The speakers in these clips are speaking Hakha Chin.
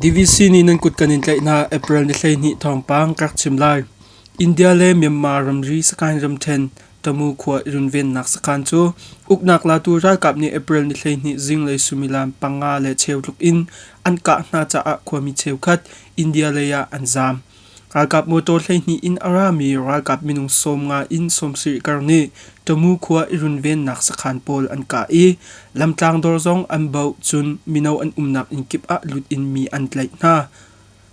DVC nih nan kut kan in tlaih hna. April ni 12 thawngpang ka rak chim lai. India le Myanmar ramri sakhan ramṭhen Tamu khua i runvennak sakhan cu uknak latu ralkap nih April ni 12 zinglei suimilam panga le cheu tluk in an kah hna caah khuami cheukhat India lei ah an zaam. Ralkap motor 12 in a rami ralkap minung 50 in 70 kar nih Tamu khua i runvennak sakhan pawl an kah i lamtlang dawr zong an baoh cun mino an umnak inn kip ah lut in mi an tlaih hna.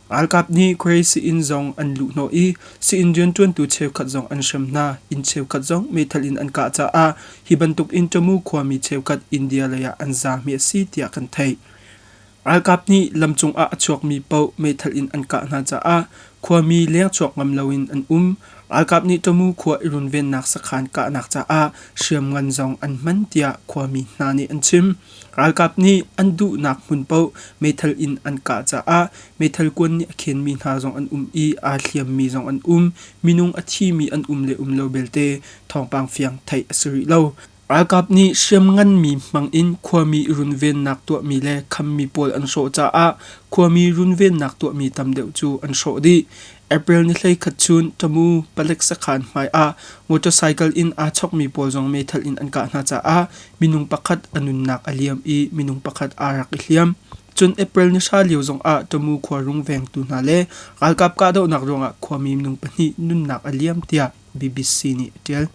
Ralkap nih khuai sii-inn zong an luhhnawh i sii-inn rianṭuantu cheukhat zong an hrem hna. Inn cheukhat zong meithal in an kah caah hi bantuk in Tamu khuami cheukhat India lei ah an zaam hi a si tiah kan theih. Ralkap nih lamcung ah a chuakmi paoh meithal in an kah hna caah khuami lengchuak ngam loin an um. Ralkap nih Tamu khua i runvennak sakhan kahnak caah hriamngan zong an hman tiah khuami hna nih an chim. Ralkap nih an duhnak hmun paoh meithal in an kah caah meithal kuan nih a khenmi hna zong an um i aa hliammi zong an um. Minung a thimi an um le um lo belte thawngpang fiang theih a si rih lo. Ralkap nih hriamnganmi hmangin khuami runvennak tuahmi le khammi pawl an hrawh caah khuami runvennak tuahmi tam deuh cu an hrawh dih. April ni 11 chun Tamu palek sakhan hmai ah motorcycle in aa chokmi pawl zong meithal in an kah hna caah minung pakhat a nunnak a liam i minung pakhat aa rak i hliam. Cun April ni hra lio zong ah Tamu khua rungvengtu hna le ralkap kahdohnak ruangah khuami minung pahnih nunnak a liam tiah BBC nih a ṭial.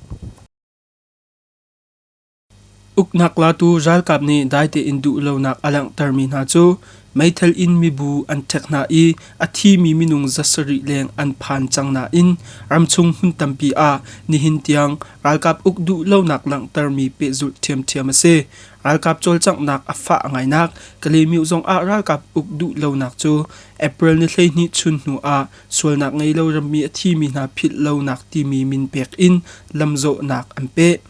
Uknak latu ralkap nih dai tein duhlonak a langhtermi hna cu meithal in mibu an ṭhek hna i a thimi minung 700 leng an phan cang nain ramchung hmun tampi ah nihin tiang ralkap uk duhlonak langhtermi pehzulh ṭhiamṭhiam a si. Ralkap cawlcanghnak a fah ngainak Kalaymyo zong ah ralkap uk duhlonak cu April ni 12 chun hnu ah sualnak ngei lo rammi a thimi hna philh lonak timi min pek in lamzawhnak an peh.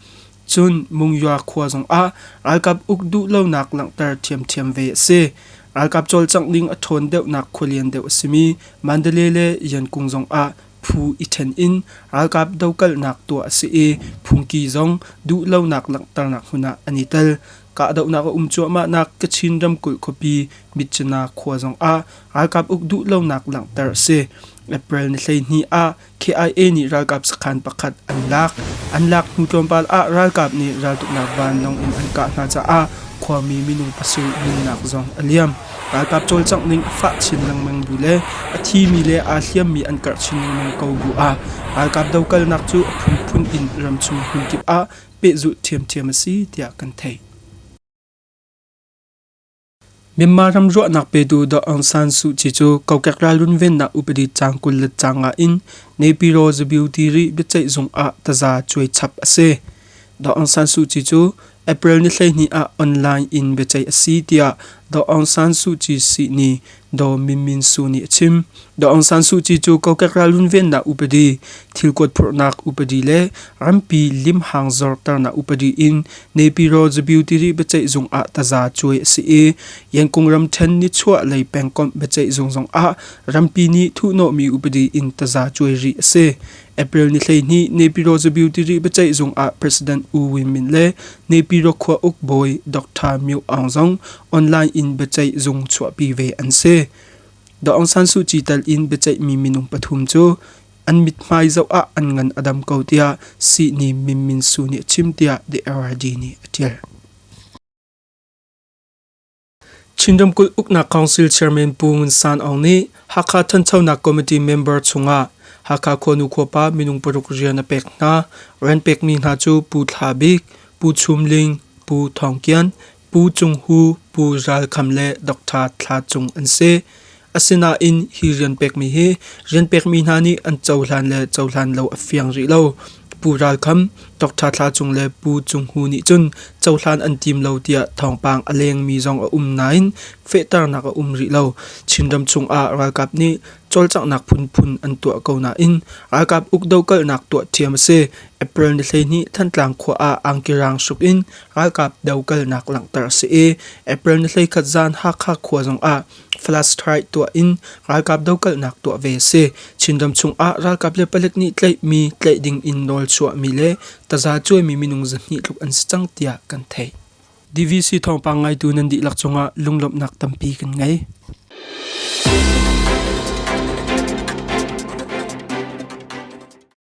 Cun Mungyua khua zongah ralkap uk duh lonak langhter ṭhiamṭhiam ve a si. Ralkap cawlcangh ding a ṭhawn deuhnak khualian deuh a simi Mandalay le Yankung zongah phu i ṭhen in ralkap dokalnak tuah a si i phungki zong duh lonak langhternak hmun ah an i tel. Kahdohnak a um cuahmahnak Kachin ramkulh khuapi Myitkyina khua zongah ralkap uk duh lonak langhter a si. April ni 12 ah KIA nih ralkap sakhan pakhat an lak. An lak hnu tlawmpal ah ralkap nih raltuknak vanlawng in an kah hna caah khuami minung pasarih nunnak zong a liam. Ralkap cawlcangh ning a fah chin lengmang bu le a thimi le aa hliammi an karh chin lengmang ko bu ah ralkap dokalnak cu a phunphun in ramchung hmunkip ah pehzulh ṭhiamṭhiam a si tiah kan theih. Myanmar ram ruahnak petu Daw Aung San Suu Kyi cu kokek ral runvennak upadi caang 25 in Naypyidaw Zabuti biaceih zung ah taza cuai chap a si. Daw Aung San Suu Kyi cu April ni 12 ah online in biaceih a si tiah Daw Aung San Suu Kyi sihni Daw Min Min Su nih a chim. Daw Aung San Suu Kyi cu kokek ral runvennak upadi, thilkuat phurhnak upadi le rampi limhang zorternak upadi in Naypyidaw Zabuti biaceih zung ah taza cuai a si i Yangon ramṭhen nichuah lei pengkomh biaceih zung zong ah rampi nih thuhnawhmi upadi in taza cuai rih a si. April ni 12 Naypyidaw Zabuti biaceih zung ah President U Win Myint le Naypyidaw khua uk bawi Dr. Myo Aung zong online in biaceih zung chuahpi ve an si. Daw Aung San Suu Kyi tal in biaceihmi minung pathum cu an mithmai zoh ah an ngan a dam ko tiah sihni Min Min Su nih a chim tiah The RRD nih a ṭial. Chin ramkulh uknak council chairman Pu Ngun San Aung nih Hakha Thanchonak Committee member chungah Hakha khuanu khuapa minung paruk rian a pek hna. Rian pekmi hna cu Pu Thla Bik, Pu Chum Ling, Pu Thawng Kian, Pu Cung Hu, Pu Ral Kham le Dr. Thla Cung an si. Asinain hi rian pekmi hi rian pekmi hna nih an cohlan le cohlan lo a fiang rih lo. Pu Ral Kham, Dr. Thla Cung le Pu Cung Hu nih cun cohlan an tim lo tiah thawngpang a lengmi zong a um nain fehternak a um rih lo. Chinram chungah ralkap nih cawlcanghnak phunphun an tuah ko nain ralkap ukdokalnak tuah ṭhiam a si. April ni 12 Thantlang khua ah angki raang hruk in ralkap dokalnak langhter a si i April ni 11 zan Hakha khua zongah flash strike tuah in ralkap dokalnak tuah ve a si. Chinram chungah ralkap le palek nih tlaihmi, tlaih ding in nawl chuahmi le taza cuaimi minung 200 tluk an si cang tiah kan theih. DVC thawngpang ngaitu nan dihlak cungah lunglawmhnak tampi kan ngei.